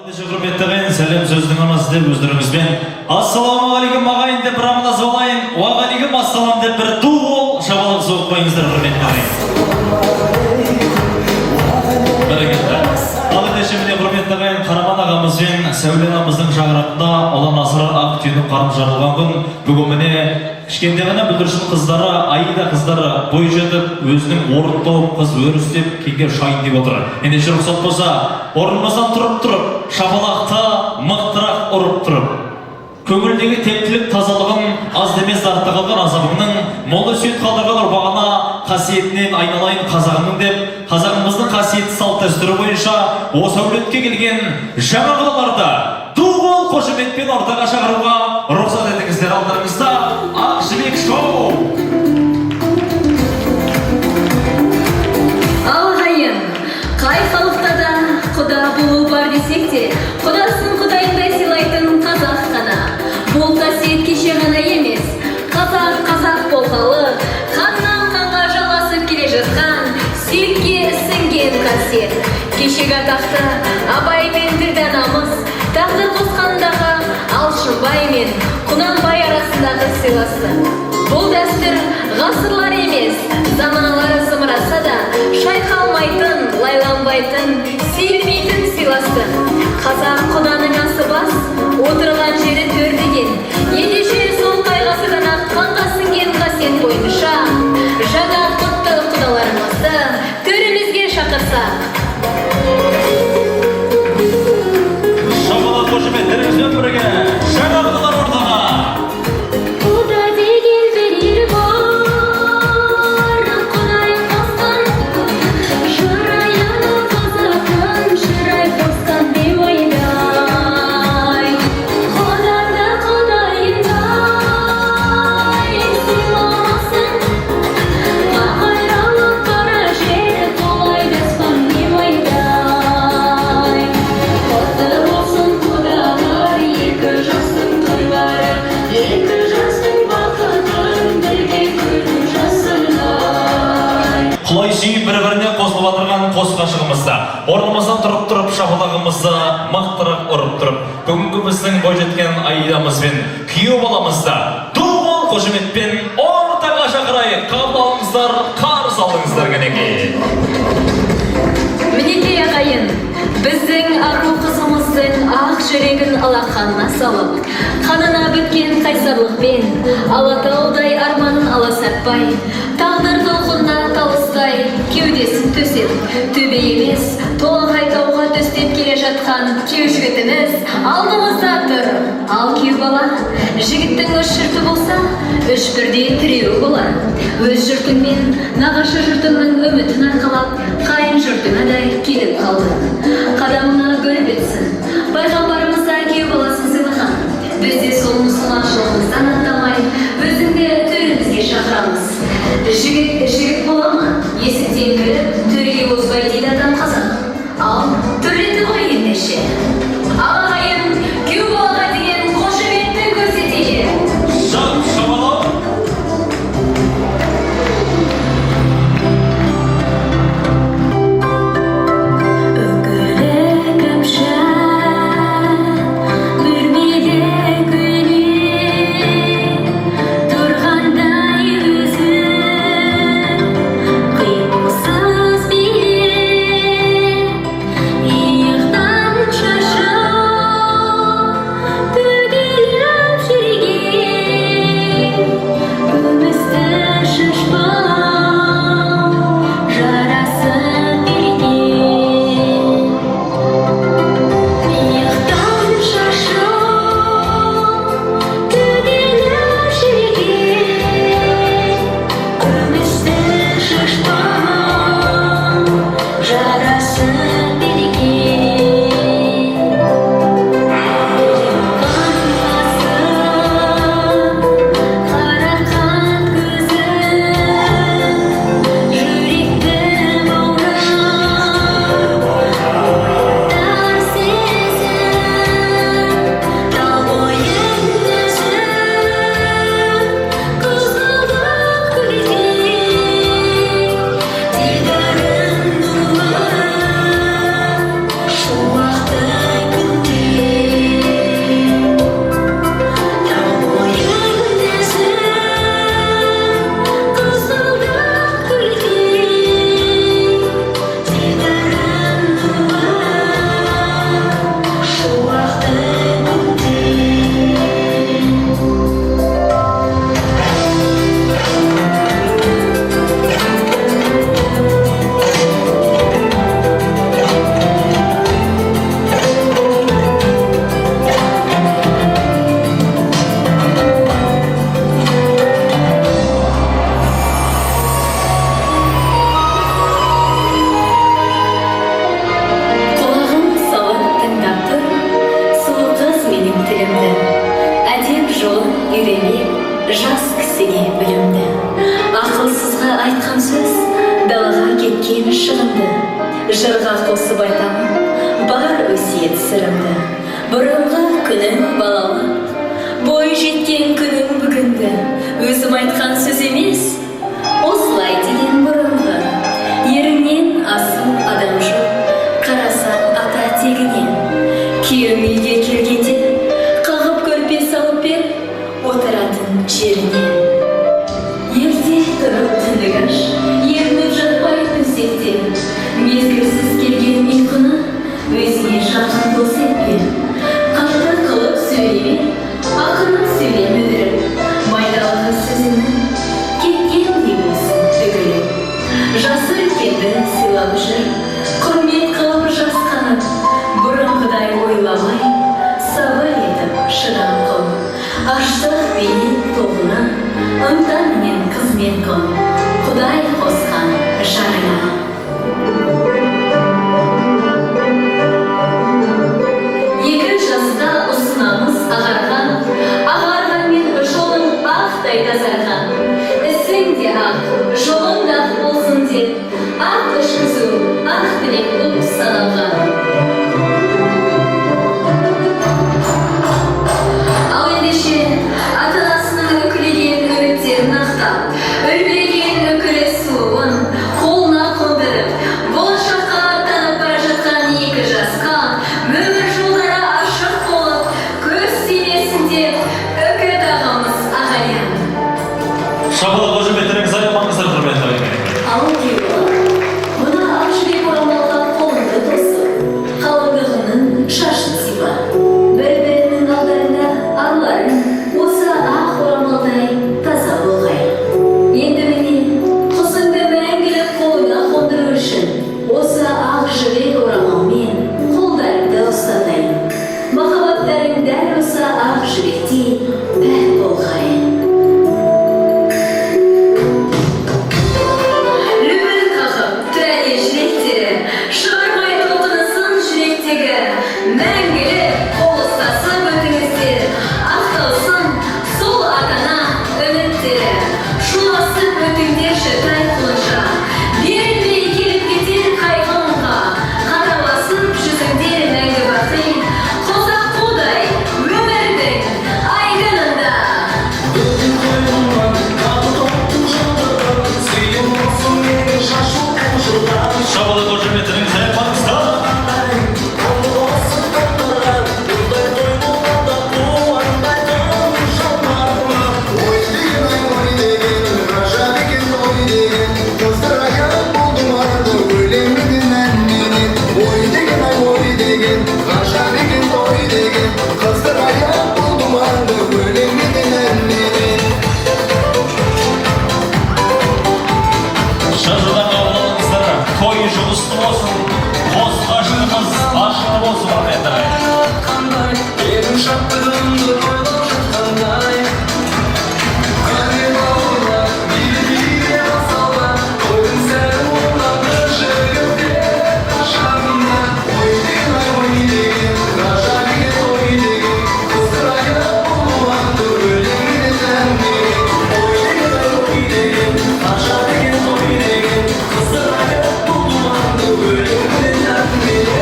Ендеше, құрметті ағайын, сәлем сөздің анасы деп өздеріңізбен ассалаумағалейкум, ағайын деп бір амандасып алайын. Уағалейкум ассалам деп бір ду қол шапалақ соғып қойыңыздар, құрметті ағайын. Бәрекелді. Ал ендеше, міне, құрметті ағайын, Қараман ағамыз бен Сәуле анамыздың шаңырағында ұлан асыр ақ түйенің қарны жарылған күн. Бүгін, міне, кішкентай ғана бүлдіршін қыздары, Аида қыздары бой жетіп, өзінің орнын тауып, қыз өрістеп, кеңге ұшайын деп отыр. Ендеше, рұқсат болса, орнымыздан тұрып тұрып, шапалақты мықтырақ ұрып тұрып, көңілдегі тектілік тазалығын, аз демес артта қалған азабыңның, молда сүйет қалдырған ұрпағына қасиетінен айналайын қазағымның деп, қазағымыздың қасиетті салт дәстүрі бойынша осы әулетке келген жаңа құдаларды ду қол қошеметпен ортаға шақыруға рұқсат етіңіздер. Алдарыңызда Ақ жібек шоу. Ал ағайын, қай халықта да құда болу бар десек те, құдасын құдайындай сыйлайтын қазақ қана. Бұл қасиет кеше ғана емес, қазақ қазақ болғалы қаннан қанға жалғасып келе жатқан, сүйекке сіңген қасиет. Кешегі атақты Абай мен Ділдә анамыз тағдыр қосқандағы Алшынбай мен Құнанбай арасындағы сыйластық. Бұл дәстүр ғасырлар емес, заманалар зымыраса да шайқалмайтын, лайланбайтын, сейілмейтін сыйластық. Қазақ құданың асы бас, отырған жері төр деген. Ендеше, сол қай ғасырдан ақ қанға сіңген қасиет бойынша жаңа құтты құдаларымызды төрімізге шақырсақ. Шапалақ қошеметтеріңізбен бірге жаңа құдалар ортаға. Құда деген бір ер бар, Құдай қосқан, шырайын қазақтың шырай қосқан деуайдай. Құданы құдайындай сыйламасаң, қайралып қара жер құлайды аспан деуайдай. Құтты болсын, құдалар, екі жастың тойлары, екі жастың бақытын бірге көру жасырмай. Құлай сүйіп бір біріне қосылып отырған қос ғашығымызды орнымыздан тұрып тұрып, шапалағымызды мықтырақ ұрып тұрып, бүгінгі біздің бойжеткен Аидамыз бен күйеу баламызды ду қол қошеметпен ортаға шақырайық. Қабыл алыңыздар, қарсы алыңыздар, кәнекей. Мінекей, ағайын, біздің ару қызымыздың ақ жүрегін алақанына салып, қанына біткен қайсарлықпен, Алатаудай арманын аласартпай, тағдыр толқынына талыстай кеудесін төсеп, төбе емес, толағай тауға төстеп келе жатқан күйеу жігітіміз алдымызда тұр. Ал күйеу бала, жігіттің үш жұрты болса, үш бірдей тіреуі болар. Өз жұртың мен нағашы жұртыңның үмітін арқалап, қайын жұртыңа да келіп қалдың. Қадамыңа гүл бітсін. Пайғамбарымыз да күйеу баласын сыйлаған. Біз де сол мұсылманшылығымыздан аттамай, өзіңді төрімізге шақырамыз. Жігіт жігіт бола ма, есіктен кіріп, төрге озбай дейді атам қазақ. Ал төрленді ғой ендеше. Ал ағайын, күйеу балаға деген қошеметті көрсетейік. Шап шапалақ. Үкілі Келген шығынды жырға қосып айтамын бар өсиет сырымды. Бұрынғы күнің балалық, бой жеткен күнің бүгінді. Өзім айтқан сөз емес, осылай деген бұрынғы. Еріңнен асыл адам жоқ, қарасаң ата тегінен. Күйеуің үйге келгенде қағып көрпе салып бер отыратын жеріне. Ерте тұрып түндік аш, ерініп жатпай төсекте. Мезгілсіз келген ұйқыны өзіңе жақын дос етпе. Қатты қылып сөйлеме, ақырын сөйле мүдіріп. Майдалғы сөзіңнің кеткендей болсын төгіліп. Жасы үлкенді сыйлап жүр, құрмет қылып жасқанып, бұрынғыдай ойламай, сабыр етіп шыдам қыл. Аштық пенен тоғына ынтаменен қызмет қыл. Құдай қосқан жарыңа. Екі жаста ұсынамыз ағарған, ағарғанмен жолың ақтай тазарған. Ісің де ақ, жолың да ақ болсын деп, ақ ішкізу, ақ тілек болып саналған. Ал ендеше ата-анасының үкілеген үміттерін ақтап, үлбіреген үкілі сұлуын қолына қондырып, болашаққа аттанып бара жатқан екі жасқа өмір жолдары ашық болып, көз тимесін деп үкі тағамыз, ағайын. Шапалақ қошеметтеріңізді аямаңыздар, құрметті ағайын. Ал күйеу, мына ақ жібек орамалға қолыңды тосып, қалыңдығыңның шашын сипа. Бір-бірінің алдарында арларың осы ақ орамалдай таза болғай. Енді міне, құсыңды мәңгілік қолыңа қондыру үшін осы ақ жібек орамалмен қолдарыңды ұстатайын. Махаббаттарың дәл осы ақ жібектей пәк болғай. Лүпіл қағып, түрәне жүректері, шығармай толқынысын жүректегі, мәңгілік қол ұстасып өтіңіздер, ақталсын сол ата-ана үміттері. Шуласып өтіңдерші тай құлынша, берілмей келіп кетер қайғы мұңға, қараласып жүзіңдер мәңгі бақи, қос аққудай өмірдің айдынында. Шапалақ қошеметтеріңізді аямаңыздар. Ой деген ай, ой деген, ғажап екен той деген, қыздырайып болдым арды өлеңменен, әнменен. Ой деген ай, ой деген, ғажап екен той деген, қыздырайып болдым арды өлеңменен, әнменен. Шажырдан қабыл алыңыздар. Той жұғысты болсын, қос ғашығымыз ғашықты болсын, құрметті ағайын. Менің шаттығымды тойлап жатқандай. Қане, бауырлар, биле, биле, асаулар, тойдың сәні оңалды жігіттер қашанда. Ой деген ай, ой деген, ғажап екен той деген, қыздырайып болдым арды өлеңменен, әнменен. Ой деген ай, ой деген, ғажап екен той деген, қыздырайып болдым арды өлеңменен, әнменен.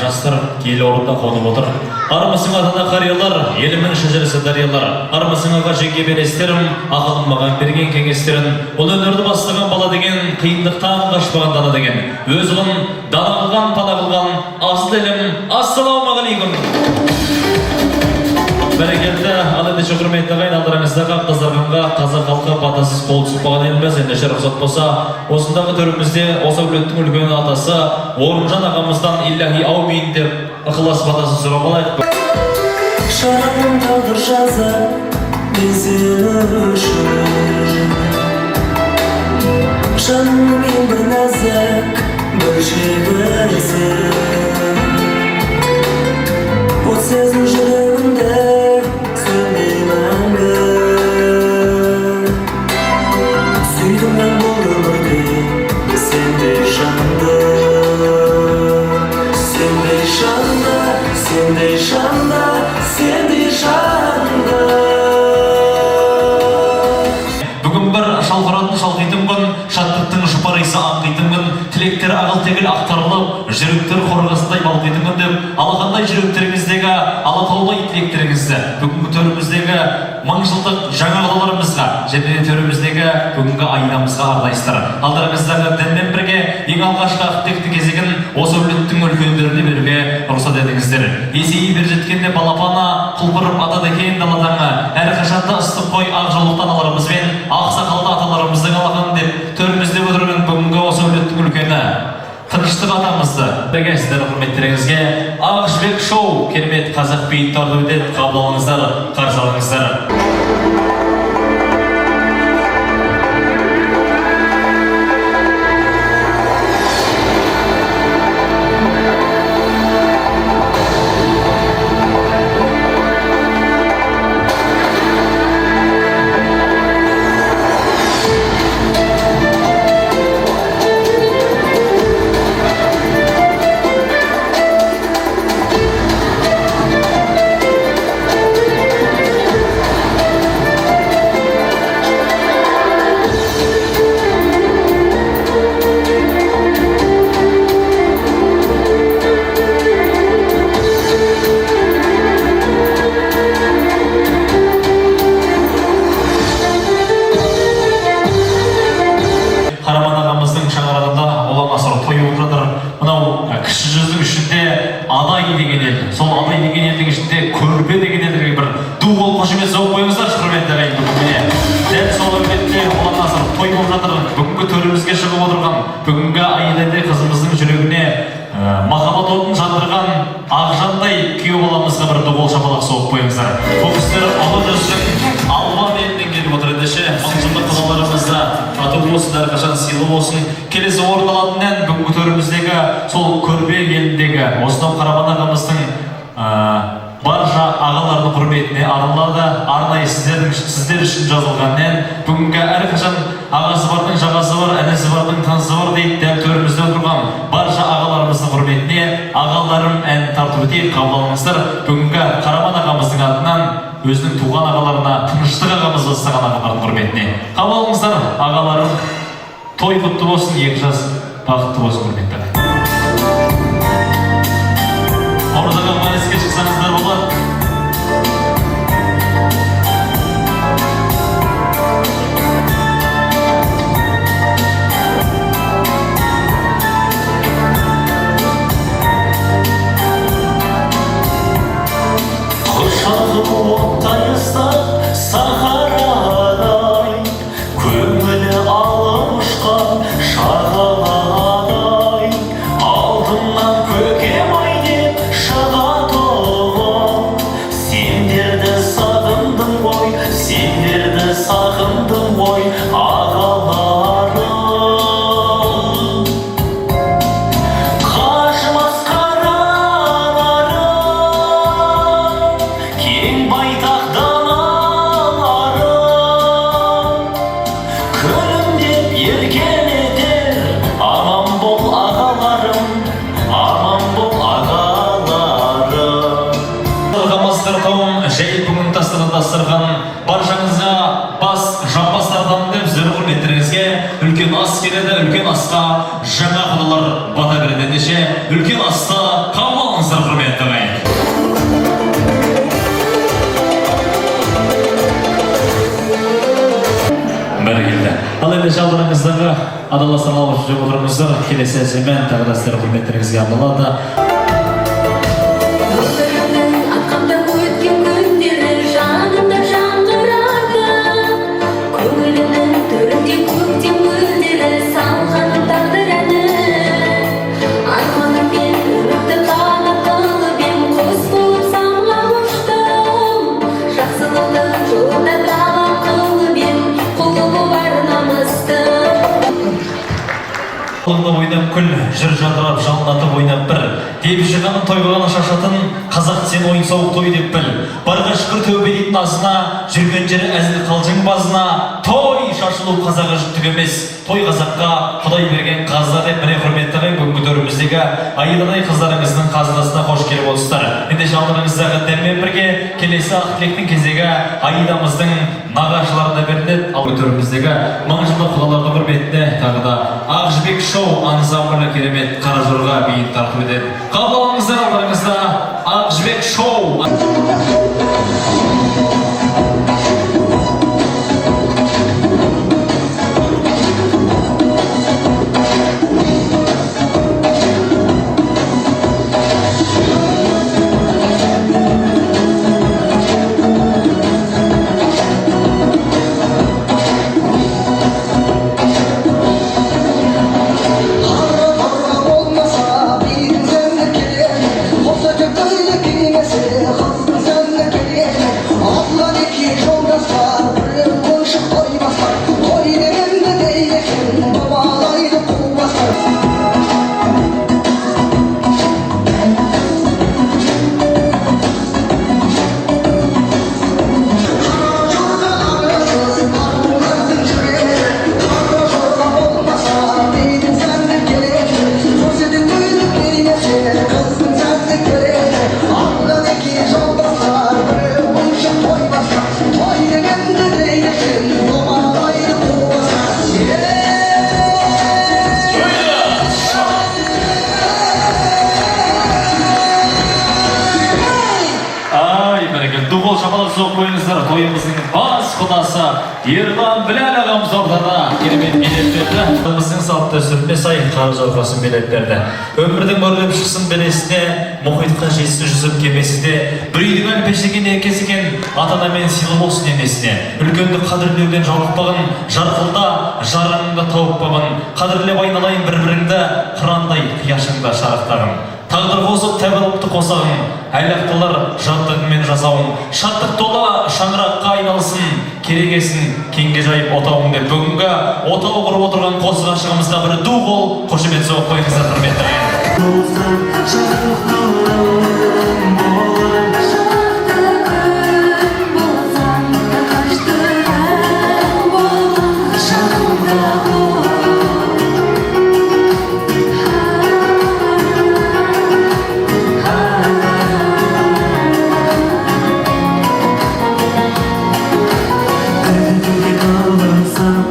Жастар киелі орында қонып отыр. Армысың, ата-ана, қариялар, елімнің шежіресі дариялар. Армысың, аға, жеңге, белестерім, ақылын маған берген кеңестерін. Бұл өнерді бастаған бала деген, қиындықтан қашпаған дана деген, өз ұлын дана қылған, пана қылған асыл елім, ассалаумағалейкум! Бәрекелді. Ал ендеше, құрметті ағайын, алдарыңыздағы ақ дастарханға қазақ халқы батасыз қол түсіп қалған елміз. Ендеше, рұқсат болса, осындағы төрімізде осы әулеттің үлкен атасы Орынжан ағамыздан иллахи аумин деп ықылас батасын сұрап алайық. Шарапым тағдыр жазар мен сені үшін. Жанымның ең бір нәзік бөлшегісің. От сезім жүрегімде сөнбей мәңгі. Сүйдім мен бұл өмірде сендей жанды. Сендей жанды, сендей жанды, сендей жанды. Бүгін бір шалқыратын, шалқитын күн, шаттықтың жұпар балқитын күн деп, алақандай жүректеріңіздегі алатаудай тілектеріңізді бүгінгі төріміздегі мың жылдық жаңа құдаларымызға және де төріміздегі бүгінгі айнамызға арнайсыздар. Алдарыңыздағы дінмен бірге ең алғашқы ақ тілекті кезегін осы әулеттің үлкендеріне беруге рұқсат етіңіздер. Есейіп ер жеткенде балапаны құлпырып атады екен даладан, әрқашанда ыстық қой ақ жаулықты аналарымыз бен ақ сақалды аталарымыздың алақаны деп төрімізде отырған бүгінгі осы әулеттің үлкені Тыныштық атамызды бірге сіздердің құрметтеріңізге Ақ жібек шоу керемет қазақ биін тарту етеді. Қабыл алыңыздар, қарсы алыңыздар. Қараман ағамыздың шаңырағында ұлан асыр той болып жатыр. Мынау кіші жүздің ішінде Адай деген ел, сол Адай деген елдің ішінде Көрпе деген елге бір ду қол қошемет соғып қойыңыздаршы, құрметті ағайын. Бүгін міне дәл сол әулетте ұлан асыр той болып жатыр. Бүгінгі төрімізге шығып отырған, бүгінгі Аидадай қызымыздың жүрегіне махаббат отын жандырған Ақжандай күйеу баламызға бір ду қол шапалақ соғып қойыңыздар. Бұл кісілер ұлы жүздің Албан елінен келіп отыр. Ендеше, мың жылдық құдаларымыз да тату болсын, әрқашан сыйлы болсын. Келесі орын алатын ән бүгінгі төріміздегі сол Көрпе еліндегі осынау Қараман ағамыздың барша ағаларының құрметіне арналады. Арнайы сіздер үшін жазылған ән. Бүгінгі әрқашан ағасы бардың жағасы бар, інісі бардың тынысы бар дейді. Дәл төрімізде отырған барша ағаларымыздың құрметіне «Ағаларым» ән тарту етейік. Қабыл алыңыздар, бүгінгі Қараман ағамыздың атынан өзінің туған ағаларына, Тыныштық ағамыз бастаған ағалардың құрметіне. Қабыл алыңыздар, «Ағаларым». Той құтты болсын, екі жас бақытты болсын, құрметті ағайын. Ортаға вальске шықсаңыздар болады. Құшағым оттай ыстық сахарадай, көңілі алып ұшқан шағаладай, алдымнан көкем ай деп шығатұғын. Сендерді сағындым ғой, сендерді сағындым ғой, ағаларым. Қажымас қараларым, кең байтақ далаларым, күлімдеп еркелетер. Аман бол, ағаларым, аман бол, ағаларым. Қамасыздар қауым, жайып бүгін тастаған дастархан, баршаңызға бас жамбас тартамын деп сіздердің құрметтеріңізге үлкен ас келеді. Үлкен асқа жаңа құдалар бата береді. Ендеше, үлкен асты қабыл алыңыздар, құрметті ағайын. Бәрекелді. Ал енді алдарыңыздағы адаластан алып жүріп отырыңыздар. Келесі әзімен тағы да сіздердің құрметтеріңізге арналады. Өмірімнің атқанда өткен күндері жанымда жаңғырады. Көңілімнің төрінде көктем гүлдері салғаным тағдыр әні. Арманым мен үмітті қанат қылып ем, құс болып самғап ұштым. Жақсылықтың жолында талап қылып ем, құлы боп ар намыстың. Қолыңда ойнап күл, жүр жадырап, жалындатып ойнап бір. Деп жиғанын тойға ғана шашатын Қазақ сен ойын сауық той деп біл. Барға шүкір, тәубе дейтін азына, жүрген жері әзіл қалжың базына. Той шашылу қазаққа жүктік емес, той қазаққа Құдай берген қазына деп, міне, құрметті ағайын, бүгінгі төріміздегі Аидадай қыздарыңыздың қазынасына қош келіп отырсыздар. Ендеше, алдарыңыздағы дәммен бірге келесі ақ тілектің кезегі Аидамыздың нағашыларына беріледі. Ал төріміздегі 1000 жылдық құдалардың құрметіне тағы да Ақ жібек шоу ансамблі керемет қара жорға биін тартып өтеді. Қабыл алыңыздар, алдарыңызда Ақ жібек шоу. Қара болмаса, бидің сәні келеді. Қоса көйлек кимесе, қыздың сәні келеді. Алған екі жолдастар, біреу қойшы қоймастар. Той дегенді дейді екен, домалайды қу бастар. Жорға арысыз, арулардың жүрегі. Қара жорға болмаса, бидің сәні келеді. Қосетін көйлек кимесе, қыздың сәні келеді. Алған екі жолдастар, біреу қойшы қоймастар. Той дегенді дейді екен, домалайды қу бастар. Е! Ай, бәрекелді! Ду қол шапалақ соғып қойыңыздар. Тойымыздың бас құдасы Ерлан Біләл ағамыз ортада керемет билеп берді. Біздің салт дәстүріне сай қара жорғасын билеп берді. Өмірдің өрлеп шықсын белесіне, мұхитқа жетсін жүзіп кемесі де. Бір үйдің әлпешеген еркесі екен, ата анамен сыйлы болсын енесіне. Үлкенді қадірлеуден жалықпағын, жарқылда жарыңды тауып бағын. Қадірлеп айналайын бір біріңді, қырандай қияшыңда шарықтағын. Тағдыр қосып тәбір ұлтты қосағың, айлақтылар жаттығыңмен жасауың. Шаттық тола шаңыраққа айналсын, керегесін кеңге жайып отауың деп, бүгінгі отау құрып отырған қос ғашығымызға бір ду қол қошемет соғып қойыңыздар, құрметті ағайын. Жарық нұрым болам. Шақты күн болсаң да, қаштырам болам, жанымда бол. Кірпігіңде қаласам,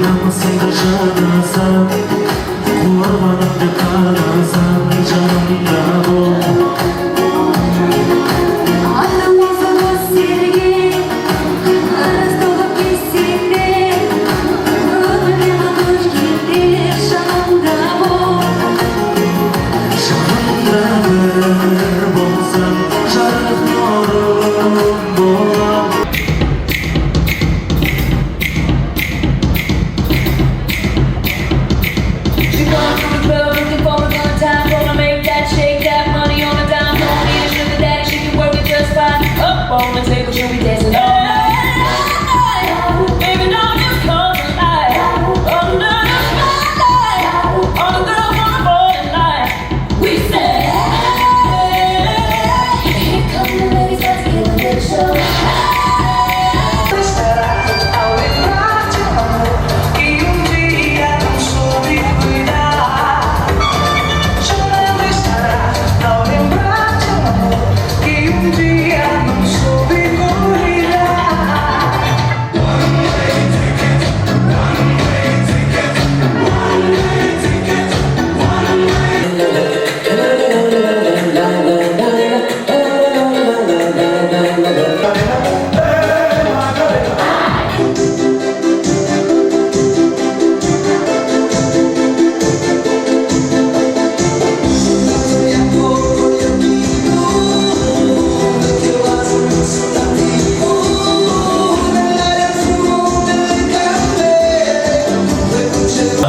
намысыңды жанасам, қорғанымды қаласам, жанымда бол. Атымызды көздерге ырыс толып кетсең де, өмірге көшкенде жанымда бол. Жанымда бір болсам, жарық нұрым болам. She going to the club looking for a good time. Gonna make that shake that money on a dime. Don't need a sugar daddy, she can work it just fine. Up on the table, she'll be dancing all night. Baby, don't just come to life. Under the spotlight, all the girls wanna fall in line. We say, Here come the ladies, let's give a little show. Ao lembrar de um amor que um dia não soube cuidar. Chorando estará ao lembrar de um amor que um dia não soube cuidar.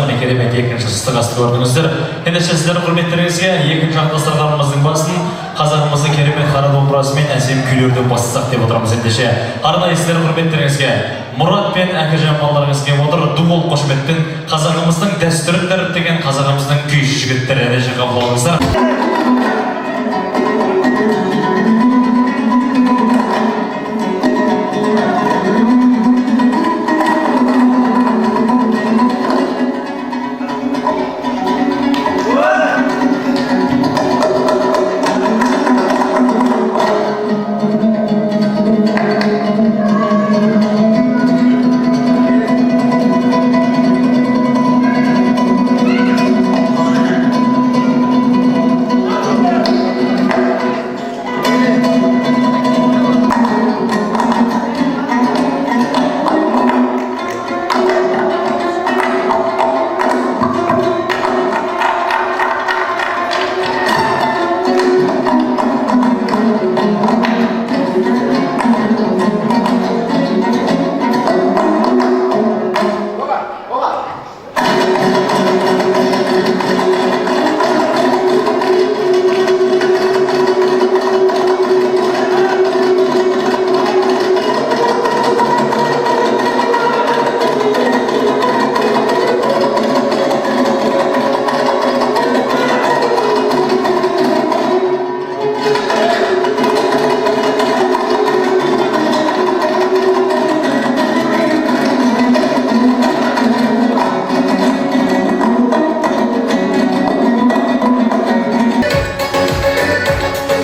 Міне, керемет екінші ыстық асты көрдіңіздер. Ендеше, сіздердің құрметтеріңізге екінші жақ дастарханымыздың басын қазағымыздың керемет қара домбырасымен әсем күйлерден бастасақ деп отырмыз. Ендеше, арнайы сіздердің құрметтеріңізге Мұрат пен Әкежан балаларыңыз келіп отыр. Ду қол қошеметпен қазағымыздың дәстүрін дәріптеген қазағымыздың күйші жігіттері, ендеше, қабыл алыңыздар.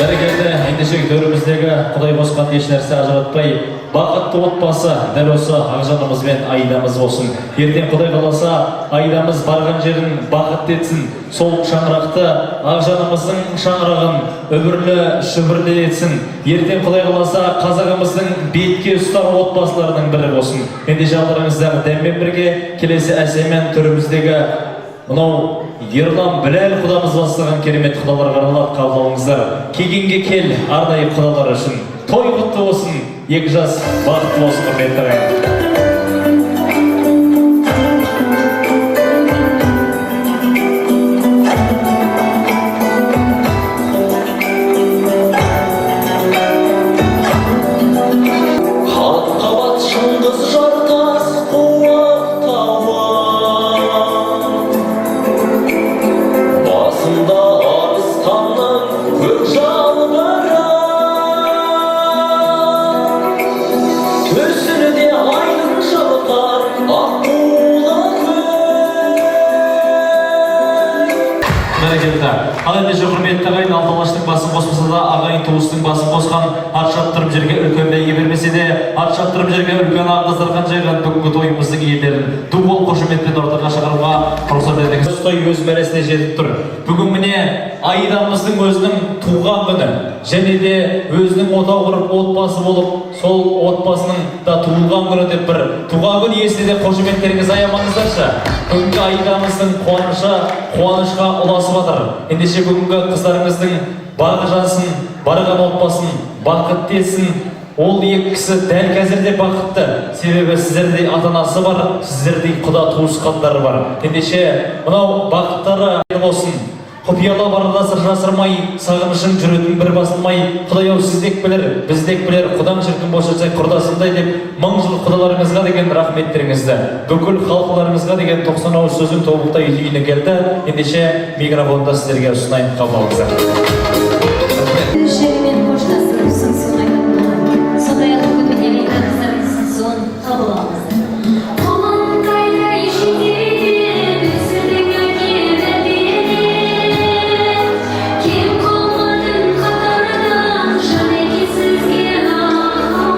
Бәрекелді, ендеше төріміздегі Құдай қосқан еш нәрсе ажыратпай, бақытты отбасы дәл осы Ақжанымыз бен Аидамыз болсын. Ертең Құдай қаласа, Аидамыз барған жерін бақытты етсін. Сол шаңырақты, Ақжанымыздың шаңырағын үбірлі шүбірлі етсін. Ертең Құдай қаласа, қазағымыздың бетке ұстар отбасыларының бірі болсын. Ендеше алдарыңыздағы дәммен бірге келесі әсеммен төріміздегі мынау Ерлан Біләл құдамыз бастаған керемет құдаларға арналады, қабыл алыңыздар. Кегенге кел арнайы құдалар үшін. Той құтты болсын, екі жас бақытты болсын, құрметті ағайын. Қат-қабат шыңғыс, жартас, қуақ тауы, басында арыстанның көк жалбыры, төсінде айдын шалқар аққулы көл. Бәрекелді. Ал ендеше, құрметті ағайын, алты алаштың басын қоспаса да, ағайын туыстың басын қосқан, ат шаптырып жерге үлкен бәйге бермесе де, ат шаптырып жерге үлкен ақ дастархан жайған бүгінгі тойымыздың иелерін ду қол қошеметпен ортаға шығаруға рұқсат етіңіз. Той өз мәресіне жетіп тұр. Бүгін міне Аидамыздың өзінің туған күні және де өзінің отау құрып, отбасы болып, сол отбасының да туылған күні деп, бір туған күн иесіне де қошеметтеріңізді аямаңыздаршы. Бүгінгі Аидамыздың қуанышы қуанышқа ұласып жатыр. Ендеше бүгінгі қыздарыңыздың бағы жансын, барған отбасын бақытты етсін. Ол екі кісі дәл қазір де бақытты, себебі сіздердей ата анасы бар, сіздердей құда туысқандары бар. Ендеше мынау бақыттары болсын. Құпиялап арада сыр жасырмай, сағынышың жүретін бір басылмай, құдай ау, сіздек білер, біздек білер, құдаң шіркін болса жатса құрдасындай деп, мың жыл құдаларыңызға деген рахметтеріңізді, бүкіл халқыларыңызға деген 90 ауыз сөздің тобықтай түйіні келді. Ендеше микрофонды сіздерге ұсынайын, қабыл алыңыздар. Жүрегімен қоштасып, сыңсуын айтатын. Сондай-ақ бүгін міне Аида қыздарының сыңсуын қабыл алыңыздар. Құлынтайда жетелеп өсірдің әкелі менен. Кем қалмадың қатардан, жан әке, сізге ау,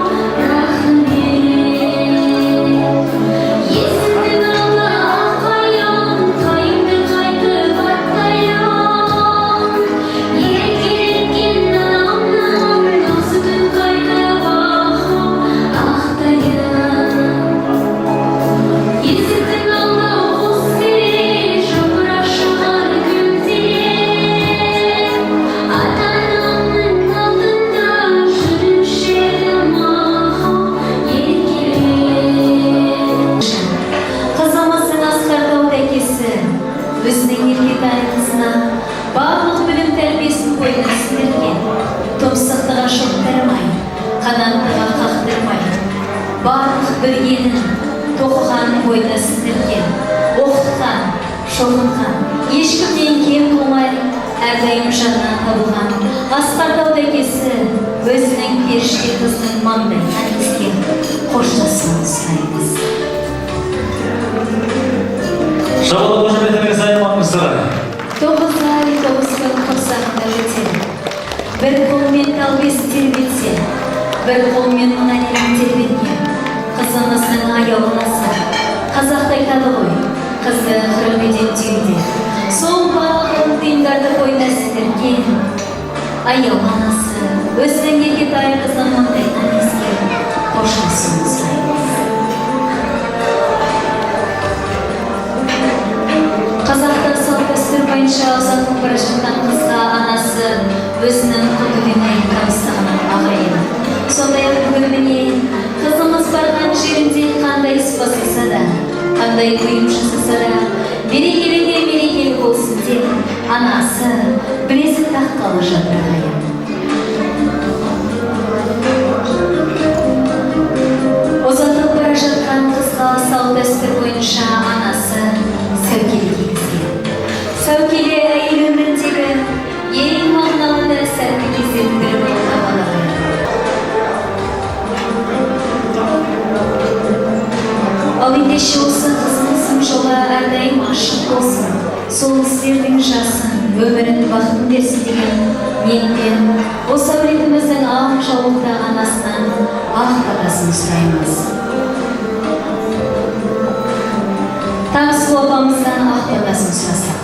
рахмет. Есіктің алды ақ қайың, тайыңды қайтып аттайын. Еркелеткен анамның ақ сүтін қайтып ау, ақтайын. Есіктің алды қос терек, жапырақ шығар гүлден. Ата-анамның алдында жүруші едім ау, еркелеп. Қызымыздың асқар тауды әкесі өзінің еркетай қызына барлық білім тәрбиесін бойына сіңірген, тұмсықтыға шоқтырмай, қанаттыға қақтырмай, барлық білгенін, тоқығанын бойына сіңірген, оқытқан, шоқынған, ешкімнен кем қылмай, әрдайым жанынан табылған асқар тауды әкесі өзінің періште қызының маңдайынан иіскеп қоштасуын сұраймыз. Шабалы қошеметтеріңізді аямаңыздар. 9 ай 9 күн құрсағында өтеді. Бір қолмен талбесін тербетсе, бір қолмен мына әлемін тербеткен қызымыздың аяулы анасы. Қазақта айтады ғой, қызды 40 үйден түйінде. Сол барлық тиымдарды бойына сіңірген аяулы анасы өзінің еркетай қызының маңдайынан иіскеп қоштасуын сұраймыз. Қазақта салт дәстүр бойынша ұзатылып бара жатқан қызға анасы өзінің құдды күнәйін табыстаған ағайын. Сондай-ақ бүгін міне қызымыз барған жерінде қандай іс бастаса да, қандай бұйым жасаса да, берекелі де мерекелі болсын деп анасы білезік таққалы жатыр, ағайын. Ұзатылып бара жатқан қызға салт дәстүр бойынша анасы сәукеле кигізген. Сәукеле әйел өміріндегі ең мағыналы да сәтті кездердің бірі болып табылады. Ал ендеше осы қызымыздың жолы әрдайым ашық болсын. Сол істердің жасын Өмірін, бақытын берсін деген ниетпен осы әулетіміздің ақ жаулықты анасынан ақ батасын сұраймыз. Таңсұлу апамыздан ақ батасын сұрасақ.